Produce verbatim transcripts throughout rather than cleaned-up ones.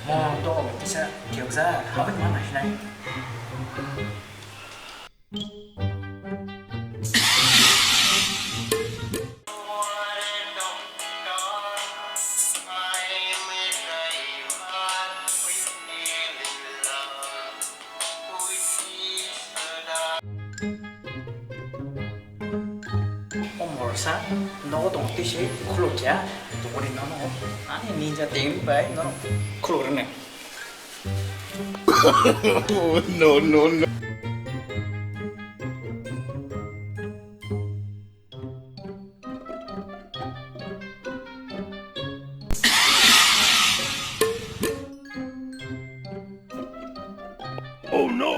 Mo to kisa kiyokjak, habwi ma naisinai. O morsa nogo tong twi se khuluk ya, tongmani nono ani ninja technique bai nono khuluk rwna. No, no, no. Oh no!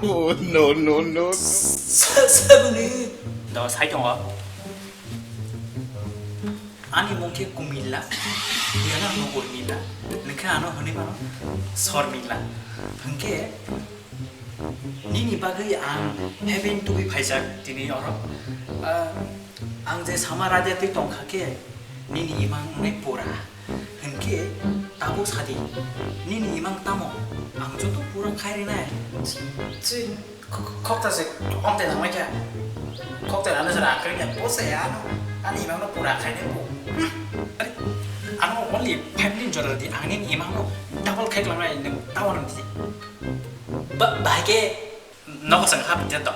Oh, no, no, no, no. Sa-, sabuni. Do sai tongo. Ani mung khe Kumila, biyana no Urmila, nokhe ano hwnwi mano Sormila. Hwnkhe nini bagwi ang heaven tubui phaijak tini oro. Ah, ang je sama raida twi tongkha khe, nini imang wngnai pura. Hwnkhe tabuk sadi, nini imang tamo? Ang joto pura khai rinai. Chwng khokta se omte nangmai kha. Khokta rano sara akhri kha, bo se ano, ani imang no pura khai nai bo. Hmm. Are, ano only five minute jora di, ang nini imang no double khai langnai, nwng tamo nang di. Ba, bahai khe nogo sang hap je to.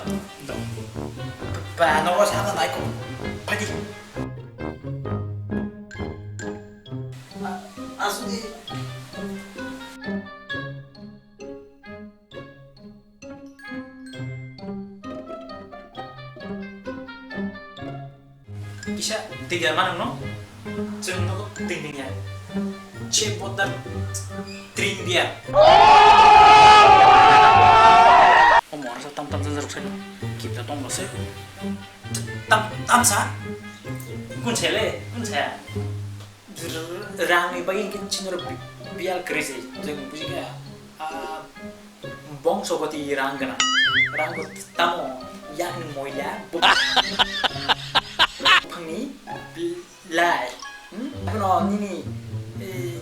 Ba, nogo sa ta nai ko. Phaidi. Asudi. Kisa twi ya manang no. Chwng no twi ni ya. Che botar tring dia. O mora sa tam tam jan ruk sai. Kip ta tong lo se. Tam tam sa. Kun chele, kun chaya. Rangni bagwi hwnkhe chini oro bi-, biyal kwrwi se, je buji kha, ah, bongso goti rang gwnang, rang goti tamo yakni moila, buphangni bilai, hmm? Abono nini, eh,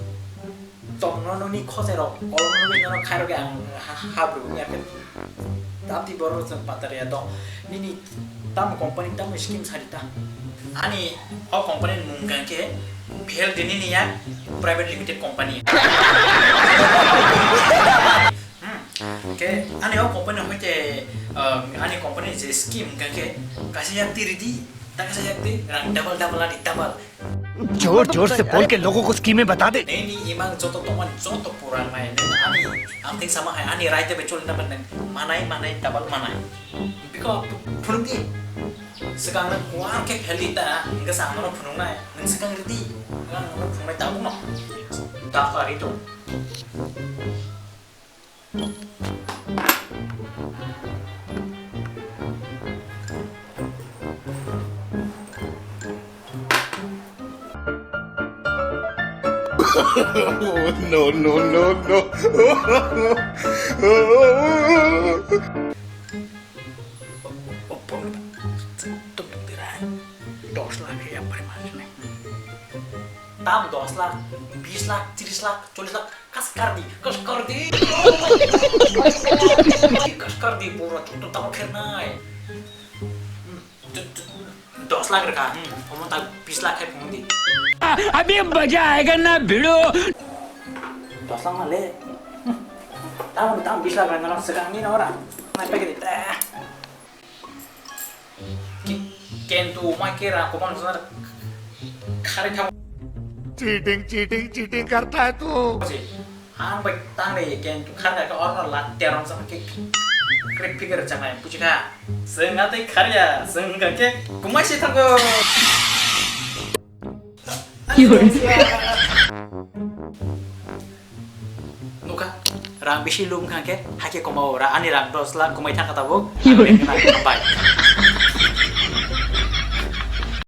tongno nini khocherok, kolomno nini khairok ang ha-, habru wngya khe. Tapi borok chwng patariya dong. Nini tamo company tamo scheme sadi ta? Ani o company ni mung hwnkhe P L D nini ya private limited company. Hmm. Ke ani o company hoite, um, ani company je scheme hwnkhe kaisa yak twi ridi, ta kaisa yak twi rang double double ani double. जोर जोर से बोल के लोगों को स्कीमें बता दे। Nini imang joto tongmani joto pura nai, nini ani, ang thik sama hai, ani right bai choli na ban nai, manai, manai, double manai. Biko phunuk di, swkang nang kuar khe healthy ta, hingke sa ang no phunuk nai, nang swkang ridi, ang no phunuk nai tabuk no. Doctor itu. No, no, no, no. Tum tum tirai. Dos lakh ya pare mas ne. Tam dos lakh, bis lakh, tris lakh, chollis lakh. Kas kar di, kas kar di. Kas kar di, pura tu tu tamo kher nai. Hmm, tu, tu, dos lakh rwkha, hmm, omo tak bis lakh khai phunuk di. अभी मजा आएगा ना भिड़ो। Dos lakh ma le. Hmm. Tamo, tamo bis lakh rwkha, swkang ni na ora. Nai pegedi. Ki-, kintu mai khe ra kopan sana khare thang. Cheating, cheating, cheating karta hai tu. Ang bai tang re kintu khare ka orno la terong sama ki krik figure chama puchika. Seng atai khare ya, seng ka ke kumai si thango. Nukha, rang bisi lum kha khe, hakhe koma o, ra ani rang dos lakh komai thangkha tabuk. Hambai.